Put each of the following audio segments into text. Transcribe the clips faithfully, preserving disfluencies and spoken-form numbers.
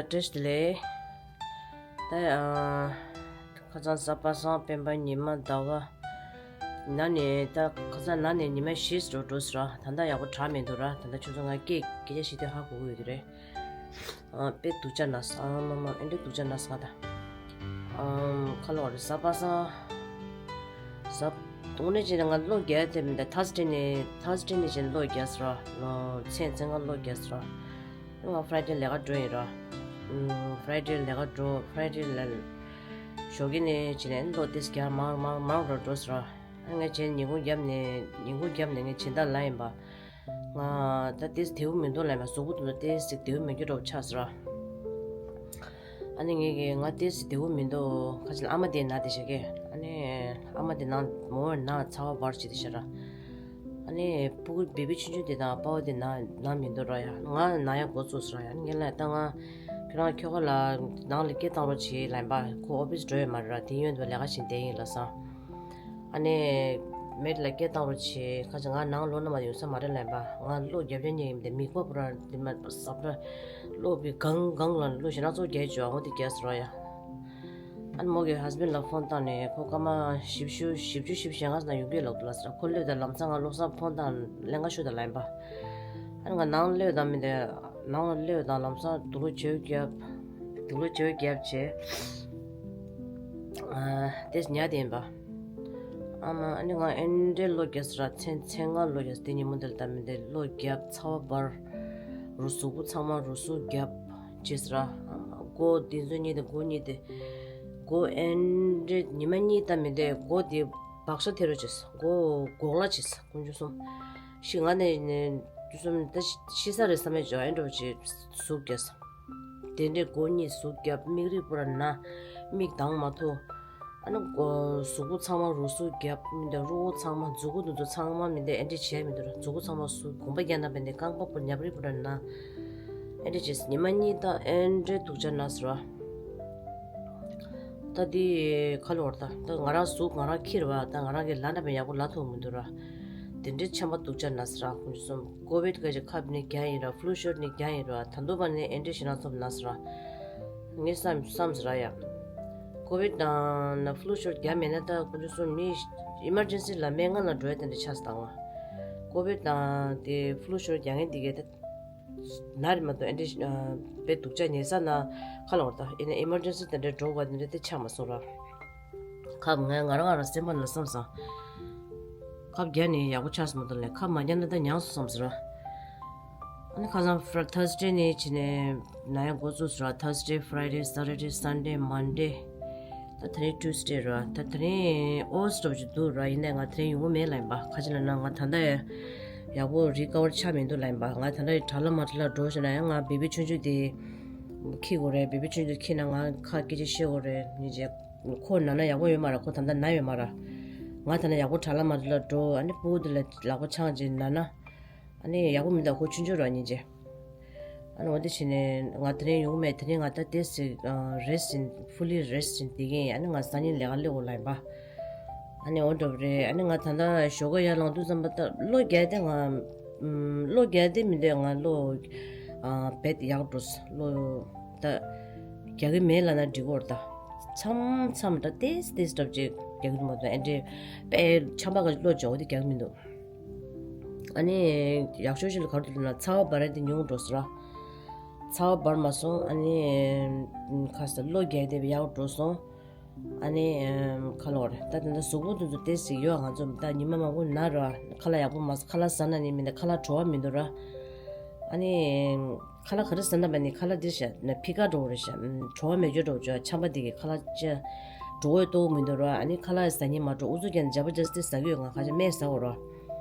བཀྲ་ཤིས་བདེ་ལེགས། ད་ཨ། ཁ་སང་གཟའ་པ་སངས་སྤེན་པ་ཉི་མ་ཟླ་བ། ན་ནས་ད་ཁ་སང་ན་ནས་ཉི་མ་བཞི་ཙམ་འགྲོ་ཟེར་ར། ད་ལྟ་ཡག་པོ་དྲག་མི་འདུག་ར། ད་ལྟ་ཁྱོད་ཚོ་ང་སྐད་སྐད་ཆ་བཤད་དུས་ཧ་གོ་གི་ཡོད་ཀྱི་རེད། ཨ། དཔེ་སྡུག་ཅག་ན་སོང་། ཨ་མ་མ། ཨེ་འདྲ་སྡུག་ཅག་ན་སོང་ད། ཨམ། ཁ་ལོ་རེད། གཟའ་པ་སངས། གཟའ། དངོས་གནས་བྱས་ན་ང་གློག་རྒྱག་ཐེབས་མི་འདུག། ཐར་སི་ཌེ་ནས་ཐར་སི་ཌེ་ནས་བྱས་ན་གློག་རྒྱག་ཟེར་ར། ལོ་ཚེ་ཚེ་སྔ་གློག་རྒྱག་ཟེར་ར། ང་ཕ་རའི་ཌེ་ལས་ཀ་འགྲོ་ཡིན་ར། ཨམ། ཕ་རའི་ཌེ་ལས་ཀ་འགྲོ། ཕ་རའི་ཌེ་ལ་ཞོགས་ཀས་ནས་བྱས་ནས་གློག་ཏོག་ཙམ་རྒྱག་མར་མར་མར་འགྲོ་འགྲོ་ཟེར་ར། ཨ། ངས་བྱས་ཉིན་གུང་བརྒྱབ་ནས་ཉིན་གུང་བརྒྱབ་ནས་ངས་སྦྱིན་བདག་ལ་ཡིན་པ། ང་ད་ཏོག་ཙམ་བདེ་པོ་མི་འདུག་ལབ་པ། གཟུགས་པོ་དེ་ཚོ་ཏོག་ཙམ་བདེ་པོ་མི་འདུག་འདྲ་པོ་ཆགས་ཟེར་ར། ཨ་ནི་ངས་ཀྱིས་ང་ཏོག་ཙམ་བདེ་པོ་མི་འདུག། ཁ་ཅིག་ལ་ཨ་མ་དེ་ན་དེ་བྱེད་ཀྱི། ཨ་ནི་ཨ་མ་དེ་ནང་མོ་ན་ཚ་བ་འབར་བྱེད་དེ་བྱེད་ར། ཨ་ནི་སྤུ་གུ་བེ་བི་ཆུང་ཆུང་དེ་དང་པ་ཕ་དེ་ན་ན་མི་འདུག་ར་ཡ། ང་ན་ཡ་འགོ་བཙུགས་ཟེར་ར་ཡ། ངས་ལབ་ད་ང་ཁྱོད་རང་ཁྱོ་ག་ལ་ནང་ལ་སྐད་བཏང་རོགས་བྱེད་ལབ་པ། ཁོ་ཨོ་ཕི་སི་འགྲོ་ཡོད་མ་རེད་ར། དེ་ཡོད་འདུག་ལས་ཀ་བྱེད་བསྡད་ཡིན་ལབ་སོང་། ཨ་ནི་མེད་ལ་སྐད་བཏང་རོགས་བྱེད། ཁ་ཅིག་ང་ནང་ལོགས་ན་མ་ཡོང་ས་མ་རེད་ལབ་པ། ང་གློག་རྒྱབ་ཡ་ཉེ་ཡིན་དེ། མིག་པ་པུ་ར་དེ་མ་ཟབ་ར། གློག་པའི་གང་གང་ལ་གློག་ཞེ་ན་ཚོ་རྒྱག་བྱོས། འོ་དེ་རྒྱག་ཟེར་བ་ཡ། ཨ་ནི་མོ་གི་ཧས་བྷེན་ལ་ཕོན་བཏང་ནས་ཁོ་སྐར་མ་བཞི་བཅུ་བཞི་བཅུ་ཞེ་ལྔ་ཙམ་ཡོང་གི་ལབ་འདུག་ལབ་ཟེར། ཁོ་སླེབས་དང་ལམ་སང་ང་བློ་བཟང་ཕོན་བཏང་ལན་ཁ་ཤོད་དང་ལབ་ཡིན་པ། ཨ་ནི་ང་ནང་སླེབས་དང་མི་འདི། ནང་ལ་སླེབས་དང་ལམ་སང་དུག་ལོག་བྱེའུ་བརྒྱབ། དུག་ལོག་བྱེའུ་བརྒྱབ་བྱས། ཨ། དེ་ཉལ་བསྡད་ཡིན་པ། ཨ་མ། ཨ་ནི་ང་ཨེ་འདྲའི་གློག་རྒྱག་ཟེར་ར། མཚན་མཚན་ང་གློག་རྒྱག་ཟེར། དེ་ཉིན་མོ་འདིར་ད་མི་འདི་གློག་རྒྱབ། ཚ་བ་འབར། རུ་གཟུགས་པོ་ཚང་མ་རུ་གཟུགས་རྒྱབ་བྱས་ཟེར་ར། ཨ་མ། མགོ་འདི་ཚོ་གཉིས་དེ། མགོ་གཉིས་དེ། མགོ་ཨེ་འདྲའི་ཉི་མ་གཉིས་ད་མི་འདི་མགོ་དེ་བག་ཤ་ཐེ་རུ་བྱས། མགོ་གོག་ལ་བྱས། དཀོན་མཆོག་གསུམ། ཤི། ང་ནས་ནས་དུས་གསུམ་ད་ཤི་ཤི་ས་རེད་བསམ་ཡས་བྱས། ཨེ་འདྲ་བྱས་ཟུག་རྒྱག་སོང་། དེ་འདྲའི་མགོ་གཉིས་ཟུག་བརྒྱབ། མིག་རིལ་པུ་ར་ན། མིག་གདངས་མ་ཐུབ། ཨ་ནི་མགོ་གཟུགས་པོ་ཚང་མ་རུ་གཟུགས་བརྒྱབ། མི་འདི་རུ་བོ་ཚང་མ། མཛུ་གུ་འདི་ཚོ་ཚང་མ་མི་འདི་ཨེ་འདྲ་བྱས་མི་འདུག་ར། མཛུ་གུ་ཚང་མ་ཟུག། གོམ་པ་རྒྱག་ན་མི་འདི་རྐང་པ་པུ་ཉབ་རིལ་པུ་ར་ན། ཨེ་འདྲ་བྱས། ཉི་མ་གཉིས་ད་ཨེ་འདྲའི་སྡུག་ཅག་ན་ཟེར་བ། ད་འདི་ཁ་ལོ་བར་ད་ད་ང་རང་གཟུགས་ང་རང་འཁྱེར་བ། ད་ང་རང་གི་ལ་ན་པའི་ཡག་པོ་ལ་ཐུབ་མི་འདུག་ར། དེ་འདྲའི་ཆམ་པ་སྡུག་ཅག་ན་ཟེར་ར། དཀོན་མཆོག་གསུམ། ཀོ་བིད་ག་ཅིག་ཁབ་ནི་རྒྱག་ཡིན་ར། ཕུ་ལུ་ཤོཊ་ནི་རྒྱག་ཡིན་ར། ད་དུང་པ་ནི་ཨེ་འདྲའི་ཞེ་ན་ཚོབ་ན་ཟེར་ར། ངས་བསམ་བསམ་ཟེར་ར་ཡ། ཀོ་བིད་དང་ན་ཕུ་ལུ་ཤོཊ་རྒྱག་མེད་ན་ད་དཀོན་མཆོག་གསུམ། མི་ཨི་མར་ཇེན་སི་ལ་སྨན་ཁང་ལ་འགྲོ་ཡ་དེ་འདྲ་ཆགས་སོང་ད་ང་། ཀོ་བིད་དང་དེ་ཕུ་ལུ་ཤོཊ་རྒྱག་མཁན་དེ་གས་ད། ན་རེ་མ་གཏོགས་ཨེ་འདྲ་ཨ་དཔེ་སྡུག་ཅག་ཉལ་ས་ན་ཁ་ལོ་བར་ད་ཨེ་ན་ཨི་མར་ཇེན་སི་དེ་འདྲ་འགྲོ་དགོས་དེ་འདྲ་དེ་ཆགས་མ་སོང་ར། ཁབ་ངས་ང་རང་ང་རང་སེམས་པ་ལ་བསམ་སོང་། ཁབ་བརྒྱབ་ནས་ཡག་པོ་ཆགས་སོང་མ་གཏོགས་ལས། ཁབ་མ་བརྒྱབ་ན་ད་མྱངས་སོང་བསམ་ཟེར་ར། ཨ་ནི་ཁ་སང་ཕ་ར་ཐར་སི་ཌེ་ནས་བྱས་ནས་ན་ཡ་འགོ་བཙུགས་ཟེར་ར། ཐར་སི་ཌེ། ཕ་རའི་ཌེ། སེ་ཊར་ཌེ། སན་ཌེ། མན་ཌེ། ད་དེ་རིང་ཊུ་སི་ཌེ་ར། ད་དེ་རིང་ཨོ་སི་འདྲ་པོ་ཅིག་འདུག་ར། ཡིན་ནའི་ང་དེ་རིང་ཡོང་གི་མེད་ལབ་ཡིན་པ། ག་ཅི་ལབ་ན་ང་ད་ལྟ་ཡ་ཡག་པོ་རི་ཀ་བར་ཆགས་མི་འདུག་ལབ་ཡིན་པ། ང་ད་ལྟ་ཡ་དྲག་ལ་མ་དྲག་ལ་འགྲོ་བྱས་ན་ཡང་ང་བེ་བི་ཆུང་ཆུང་དེ་འཁྱེར་དགོས་རེད། བེ་བི་ཆུང་ཆུང་འཁྱེར་ན་ང་ཁ་སྐད་ཆ་བཤད་དགོས་རེད། ཉིན་རྗེས་ཁོ་ན་ན་ཡག་པོ་ཡོད་མ་རེད། ཁོ་ད་ལྟ་ན་ཡོད་མ་རེད། ང་ད་ལྟ་ཡག་པོ་དྲག་ལ་མ་དྲག་ལ་འགྲོ། ཨ་ནི་སྤུ་གུ་དེ་ལ་ལག་པ་འཆང་བྱས་ན་ན། ཨ་ནི་ཡག་པོ་མི་འདུག། ཁོ་ཆུང་ཆུང་ར་ཉིན་རྗེས། ཨ་ནི་འོ་དེ་བྱས་ནས་ང་དེ་རིང་ཡོང་མེད། དེ་རིང་ང་ད་དེ་ཟིག་རེ་སི་ཊི་བྱས། ཕུ་ལི་རེ་སི་ཊི་བྱས་བསྡད་ཀྱི་ཡིན། ཨ་ནི་ང་སང་ཉིན་ལས་ཀ་སླེབས་དགོས་ལབ་ཡིན་པ། ཨ་ནི་འོ་འདྲ་པོ་རེད། ཨ་ནི་ང་ད་ལྟ་ཞོགས་ཀ་ཡར་ལངས་དུས་ཙམ་པ་ད་གློག་རྒྱག་དེ་ང་ཨམ། གློག་རྒྱག་དེ་མི་འདུག། ང་གློག་ཨ་བེད་ཡག་འགྲོ་སོང་། གློག་ད་རྒྱག་གི་མེད་ལབ་ན་འགྲིག་གི་རེད་ད། མཚམས་མཚམས་ད་ཏོག་ཙམ་ཏོག་ཙམ་འདྲ་པོ་ཅིག་རྒྱག་གི་འདུག་མ་གཏོགས་ཨེ་འདྲའི་དཔེ་ཆམ་པ་ག་ཅིག་གློག་རྒྱག་དེ་རྒྱག་གི་མི་འདུག། ཨ་ནི་ཡག་ཤོས་ཤིག་ལ་ག་རེ་འདུག་ལབ་ན་ཚ་བ་འབར་ཡ་དེ་ཉུང་འགྲོ་སོང་ར། ཚ་བ་འབར་མ་སོང་། ཨ་ནི་ཁ་ས་གློག་རྒྱག་དེ་ཡག་འགྲོ་སོང་། ཨ་ནི་ཁ་ལོ་རེད། ད་དེ་འདྲ་གཟུགས་པོ་དེ་ཚོ་ཏོག་ཙམ་ཡོད། ང་ཚོ་ད་ཉི་མ་མང་པོ་ན་ར། ཁ་ལག་ཡག་པོ་མ་ཟ། ཁ་ལག་ཟ་ན་ནི་མི་འདི་ཁ་ལག་བྲོ་བ་མི་འདུག་ར། ཨ་ནི་ཁ་ལག་ག་རེ་ཟ་ན་མ་ནི་ཁ་ལག་འདི་ཤ་ན་ཕི་ཀ་འགྲོ་རེད་ཤ། བྲོ་བ་མེད་རྒྱུ་འགྲོ་རྒྱུ། ཆམ་པ་འདི་གི་ཁ་ལག་ཅི་བྲོ་བའི་ལྟོ་མི་འདུག་ར། ཨ་ནི་ཁ་ལག་ཟ་སྙིང་མ་བྲོ། ཨུ་ཚུགས་རྒྱག་ན་ཇ་བ་ཇ་སི་ཏི་ཟ་གི་ཡོད། ང་ཁ་ཆེ་སྨན་ཟ་འོ་ར།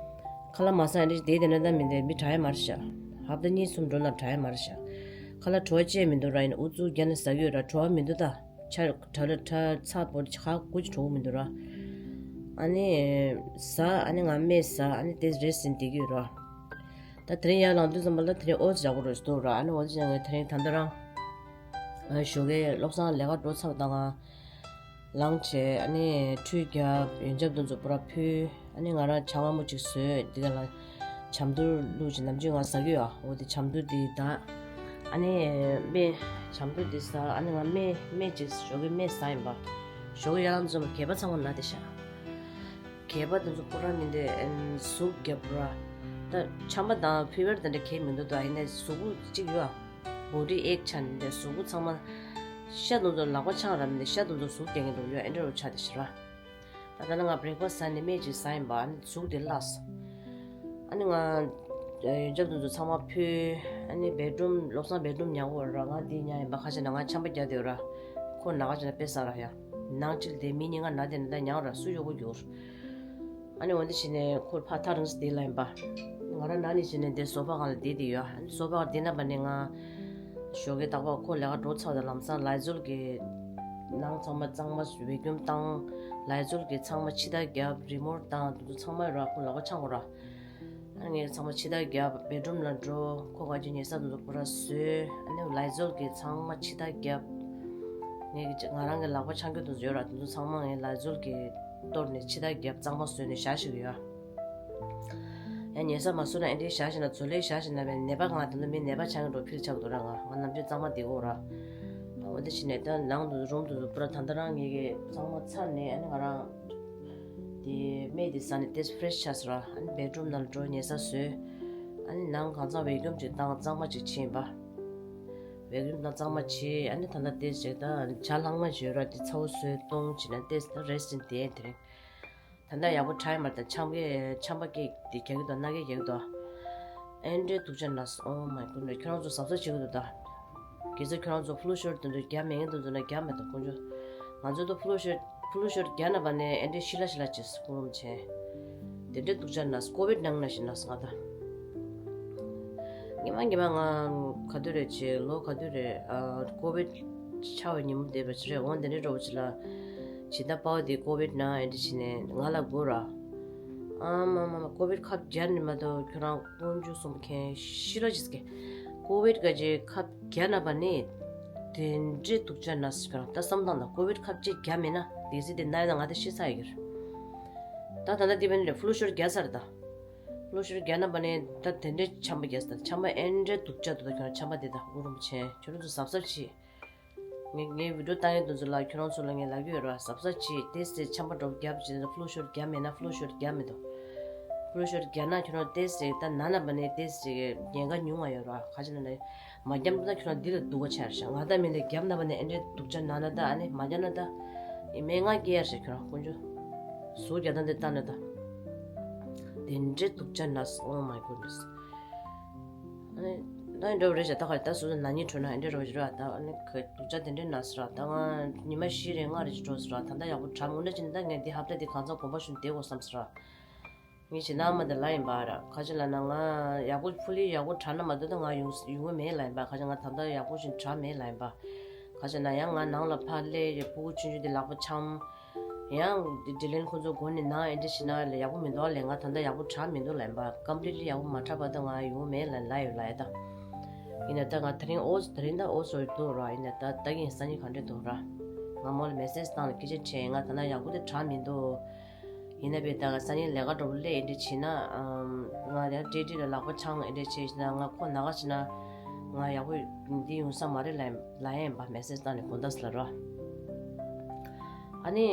ཁ་ལག་མ་ཟ་ཡ་འདི་དེ་དེ་ན་ད་མི་འདི་མི་དྲག་ཡ་མ་རེད་ཤ། ཧབ་ཏ་གཉིས་གསུམ་འགྲོ་ན་དྲག་ཡ་མ་རེད་ཤ། ཁ་ལག་བྲོ་བ་ཅི་མི་འདུག་ར། ཡིན་ཨུ་ཚུགས་རྒྱག་ན་ཟ་གི་ཡོད་ར། བྲོ་བ་མི་འདུག་ད། ཆ་གྲ་ལ་གྲ་ཚ་པོ་ཆ་ཁ་ཀུ་ཅི་བྲོ་གི་མི་འདུག་ར། ཨ་ནི་ཟ། ཨ་ནི་ང་སྨན་ཟ། ཨ་ནི་དེ་རེ་ཟིན་བསྡད་ཀྱི་ཡོད་ར། ད་དེ་རིང་ཡར་ལངས་དུས་ཙམ་པ་ལ་དེ་རིང་ཨོ་ཙི་ཡག་པོ་རེད་འདུག་ར། ཨ་ནི་ཨོ་ཙི་ཡང་ངས་དེ་རིང་ད་ལྟ་རང་ཞོགས་ཀས་བློ་བཟང་ལས་ཀ་འགྲོ་ཚར་བ་དང་ང་ལངས་བྱས། ཨ་ནི་ཁྲུས་བརྒྱབ། ཡོན་ཆབ་དེ་ཚོ་པུ་ར་ཕུལ། ཨ་ནི་ང་རང་ཇ་མངར་མོ་ཅིག་བཟོས། འདི་ག་ལ་ཇ་མདུར་བླུགས་བྱས་ནམ་རྒྱུན་ང་ཟ་གི་ཡོད། ཨ་འོ་དེ་ཇ་མདུར་དེ་ད་ ཨ་ནི་སྨན་བྱམས་པོ་འདི་ཟ། ཨ་ནི་ང་སྨན་སྨན་ཅིག་ཞོགས་ཀས་སྨན་ཟ་ཡིན་པ། ཞོགས་ཀས་ཡར་ལངས་ཙམ་ལ་གད་པ་ཚང་མ་ན་བསྡད་ཤག་གད་པ་དེ་ཚོ་པུ་ར་མི་འདི་ཨན་ཟུག་རྒྱབ་པུ་ར། ད་ཆམ་པ་དང་ཕི་བར་དེ་འདྲ་གས་མི་འདུག་ད་ཡིན་ནའི་གཟུགས་པོ་གཅིག་ཡོད་ཨ། བོ་ཌི་ཨེག་ཆགས་ནས་འདི་གཟུགས་པོ་ཚང་མ། ཤ་དེ་ཚོ་ལག་པ་འཆང་ར་མི་འདི་ཤ་དེ་ཚོ་ཟུག་རྒྱག་གིན་འདུག་ཡོད་ཨེ་འདྲ་རུ་ཆགས་བསྡད་ཤག་ར། ད་ལྟ་ན་ང་བྷི་རེག་ཕ་སི་ཟ་ནས་སྨན་ཅིག་ཟ་ཡིན་པ། ཨ་ནི་ཟུག་དེ་བརླགས་སོང་། ཨ་ནི་ང་ཡོན་ཆབ་དེ་ཚོ་ཚང་མ་ཕུལ། ཨ་ནི་བེད་རུམ་བློ་བཟང་བེད་རུམ་ཉལ་གོ་ར། ང་དེ་ཉལ་ཡིན་པ། ཁ་ཆེ་ན་ང་ཆམ་པ་རྒྱག་བསྡད་ཡོད་ར། ཁོ་ན་ག་ཆེ་ན་དཔེ་ཟ་ར་ཡ། ནང་ཅིག་དེ་མི་གཉིས་ཀ་ན་དེ་ནི་ད་ཉལ་ར་སུ་ཡོད་གོ་འགྱུར། ཨ་ནི་འོ་འདི་བྱས་ནས་ཁོ་ཕར་ཐག་རིང་ས་དེ་ལ་ཡིན་པ། ང་རང་ན་ནས་བྱས་ནས་འདི་སོ་ཕ་སྒང་ལ་བསྡད་དེ་ཡོད། ཨ་ནི་སོ་ཕ་སྒང་བསྡད་ན་པ་ནི་ང་ཞོགས་ཀས་རྟག་པར་ཁོ་ལས་ཀ་འགྲོ་ཚར་དང་ལམ་སང་ལའི་ཛོལ་གྱི་ནང་ཚང་མ་གཙང་མ་བེ་ཀུམ་བཏང་། ལའི་ཛོལ་གྱི་ཚང་མ་ཕྱི་ཐག་རྒྱབ། རི་མོ་བཏང་། དེ་ཚོ་ཚང་མ་ར་ཁོ་ལག་པ་འཆང་གོ་ར། ཨ་ངས་ཚང་མ་ཕྱི་ཐག་རྒྱབ། བེད་རུམ་ལ་འགྲོ། ཁོ་ག་ཅིག་ཉལ་ས་དེ་ཚོ་པུ་ར་བཟོས། ཨ་ནི་ལའི་ཛོལ་གྱི་ཚང་མ་ཕྱི་ཐག་རྒྱབ། ངས་ཀྱི་ང་རང་གི་ལག་པ་འཆང་རྒྱུ་དེ་ཚོ་ཡོད་ར། དེ་ཚོ་ཚང་མ་ངས་ལའི་ཛོལ་གྱི་གཏོར་ནས་ཕྱི་ཐག་རྒྱབ། གཙང་མ་བཟོས་ནས་བཞག་ཤིག་ཡོད། ཡང་ཉལ་ས་མ་བཟོ་ན་ཨེ་འདྲའི་བཞག་བཞག་ན་ཛོ་ལེ་བཞག་བཞག་ན་བས་ནད་པ་གང་དེ་ཚོ་མི་ནད་པ་ཆགས་ཀྱི་འགྲོ་ཕིལ་ཆགས་འགྲོ་ར། ང་ང་ནམ་རྒྱུན་གཙང་མ་བསྡད་གོ་ར། འོ་དེ་བྱས་ནས་ད་ནང་དུ་རུམ་དུ་པུ་ར་ད་ལྟ་རང་ངེད་ཀྱི་གཙང་མ་ཚར་ནས་ཨ་ནི་ང་རང་དེ་སྨན་དེ་ཟ་ནས་ཏེས་ཕི་རེ་ཤི་ཆགས་སོང་ར། ཨ་ནི་བེད་རུམ་ནང་ལ་འགྲོ་ཉལ་ས་བཟོས། ཨ་ནི་ནང་གང་ཚང་བེ་ཀུམ་ཅིག་བཏང་གཙང་མ་ཅིག་བྱས་ཡིན་པ། བེད་ཀུམ་བཏང་གཙང་མ་བྱས། ཨ་ནི་ད་ལྟ་ཏེས་ཅིག་ད་ཇ་ལྷག་མ་བྱོས་ར། དེ་ཚ་བོ་བཟོས་བཏུང་བྱས་ན་ཏེས་ད་རེ་སི་ཊི་དེ་དེ་རིང་། ད་ལྟ་ཡག་པོ་དྲག་ཡོད་མ་རེད། ད་ཆམ་གི་ཆམ་པ་སྐད་དེ་རྒྱག་གི་འདུག་སྣ་སྐད་རྒྱག་གི་འདུག་ཨེ་འདྲའི་སྡུག་ཅག་ན་སོང་། Oh my goodness. ཁྱོད་རང་ཚོ་གཟབ་གཟབ་བྱེད་ཀྱི་འདུག་ད། གལ་སྲིད་ཁྱོད་རང་ཚོ་ཕུ་ལུ་ཤོཊ་དེ་ཚོ་རྒྱབ་མེད་མཁན་དེ་ཚོ་ན་རྒྱབ་མེད་དོ་དཀོན་མཆོག་ང་ཚོ་ད་ཕུ་ལུ་ཤོཊ་ཕུ་ལུ་ཤོཊ་རྒྱབ་ན་པ་ནས་ཨེ་འདྲའི་ཤི་ལ་ཤི་ལ་བྱེད་སྐུ་རུམ་ཆེ། དེ་འདྲའི་སྡུག་ཅག་ན་སོང་། ཀོ་བིཌ་ནང་ན་ཞིག་ན་སོང་ང་ད། ཉི་མ་ཉི་མ་ང་ག་དུས་རེད་བྱས། ལོ་ག་དུས་རེད། ཨ་ཀོ་བིཌ་ཆགས་པའི་ཉིན་མོ་འདས་པ་ཅི་རེད། འོང་དེ་འདྲའི་འགྲོ་བ་ཅི་ལ། ཇི་ལྟ་པའོ་དེ་ཀོ་བིཌ་ན་ཨེ་འདྲ་བྱས་ནས་ང་ལ་སྒུག་ར། ཨ་མ་མ་མ་ཀོ་བིཌ་ཁབ་རྒྱག་ནི་མ་གཏོགས་ཁྱོད་རང་དཀོན་མཆོག་གསུམ་མཁྱེན་ཤི་ར་ཇི་སྐད། ཀོ་བིཌ་ག་ཅིག་ཁབ་རྒྱག་ན་པ་ནི། དེ་འདྲའི་སྡུག་ཅག་ན་སོང་ཁྱོད་རང་ད་བསམ་སྟངས་དང་ཀོ་བིཌ་ཁབ་ཅིག་རྒྱག་མེད་ན་དེ་སྲིད་དེ་ན་ཡོད་ན་ང་དེ་ཤི་ཚར་ཡོད་ཀྱི་རེད། ད་ད་ལྟ་དེ་བས་ནི་ཕུ་ལུ་ཤོཊ་རྒྱག་ཚར་ད། ལོ་ཤོར་རྒྱ་ནག་པ་ནས་ད་དེ་འདྲའི་ཆམ་པ་རྒྱག་ས་ཆམ་པ་ཨེ་འདྲའི་སྡུག་ཅག་འདུག་ད་ཁྱོད་རང་ཆམ་པ་འདི་ད་ཨུ་རུམ་ཆེན་ཁྱོད་རང་ཚོ་གཟབ་གཟབ་བྱེད། ངས་ངའི་བི་ཌིའོ་བཏང་ཡོད་དུས་ཚོད་ལ་ཁྱོད་རང་ཚོ་ལ་ངས་ལབ་ཀྱི་ཡོད་ར། གཟབ་གཟབ་བྱེད། དེ་ཚེ་ཆམ་པ་འདྲ་པོ་རྒྱབ་བྱས་ན་ཕུ་ལུ་ཤོར་རྒྱ་མེད་ན་ཕུ་ལུ་ཤོར་རྒྱ་མེད་དོ། ཕུ་ལུ་ཤོར་རྒྱ་ན་ཁྱོད་རང་དེ་ཚེ་ད་ན་ན་པ་ནས་དེ་ཚེ་ཉེན་ཁ་ཉུང་བ་ཡོད་ར། ཁ་ཅིག་ན་ནས་མ་རྒྱབ་ན་ད་ཁྱོད་རང་འདི་ལ་སྡུག་པ་ཆགས་ར་ཤག་ང་ད་མི་འདི་རྒྱབ་ན་པ་ནས་ཨེ་འདྲའི་སྡུག་ཅག་ན་ན་ད་ཨ་ནི་མ་རྒྱབ་ན་ད་ཨེ་སྨན་ང་སྐྱེ་ཡ་ར་ཤག་ཁྱོད་རང་དཀོན་མཆོག་ཟུག་རྒྱ་ད་འདི་ལྟ་ན་ད། དེ་འདྲའི་སྡུག་ཅག་ན་སོང་། Oh my goodness. ཨ་ནི་ད་འདྲ་པོ་རེད་ཤག་ད་ག་རེད། ད་སོ་སོ་ན་ནིང་འགྲོ་ན་འདྲ་པོ་རེད་ར། ད་ཨ་ནི་ག་སྡུག་ཅག་དེ་འདྲའི་ན་སོང་ར། ད་ང་ཉི་མ་བཞི་རེ་ལྔ་རེ་ཅིག་འགྲོ་སོང་ར། ད་ལྟ་ཡག་པོ་དྲག་མོད་ན་ཅི་ན་ད་ངས་འདི་ཧབ་ཏ་འདི་གང་ཚང་དགོངས་པ་ཞུ་ནས་བསྡད་དགོས་བསམ་སོང་ར། ངས་བྱས་ན་མ་དེ་ལ་ཡིན་པ་ར། ག་ཅི་ལབ་ན་ང་ཡག་པོ་ཕུ་ལི་ཡག་པོ་དྲག་ན་མ་གཏོགས་ད་ང་ཡོང་ཡོང་གི་མེད་ལབ་ཡིན་པ། ག་ཅི་ང་ད་ལྟ་ཡག་པོ་ཞིག་དྲག་མེད་ལབ་ཡིན་པ། ག་ཅི་ན་ཡང་ང་ནང་ལ་ཕར་སླེབས་རེ་སྤུ་གུ་ཆུང་ཆུང་དེ་ལག་པ་འཆང་། ཡང་དྲིན་ལན་ཁོ་ཚོ་མགོ་ནས་ནང་ཨེ་འདྲ་ཞིག་ན་ལས་ཡག་པོ་མི་འདུག་ལས། ང་ད་ལྟ་ཡག་པོ་དྲག་མི་འདུག་ལབ་ཡིན་པ། ཀམ་པི་ལི་ཊི་ལི་ཡག་པོ་མ་དྲག་པ་ད་ང་ཡོང་མེད་ལབ་ལབ་ཡོད་ལབ་ཡ་ད། ཡིན་ན་ད་ང་དེ་རིང་ཨོ་དེ་རིང་ད་ཨོ་སོ་འདུག་ར། ཡིན་ན་ད་ད་གིན་སང་ཉིན་ག་འདྲ་འདུག་ར། ང་མོ་ལ་མེ་སེ་ཇི་བཏང་ལ་སྐད་ཆ་དྲིས། ང་ད་ལྟ་ཡག་པོ་དེ་དྲག་མི་འདུག་ཡིན་ན་བས་ད་ང་སང་ཉིན་ལས་ཀ་འགྲོ་ལས་ཨེ་འདྲ་བྱས་ན་ང་ཡང་ཏྲེ་ཏྲེ་ལ་ལག་པ་འཆང་ཨེ་འདྲ་བྱས་ན་ང་ཁོ་ན་ག་བྱས་ན་ང་ཡག་པོ་འདི་ཡོང་ས་མ་རེད་ལབ་ཡིན། ལ་ཡན་པ་མེ་སེ་ཇི་བཏང་ནས་དགོང་དག་ལ་རོ། ཨ་ནི་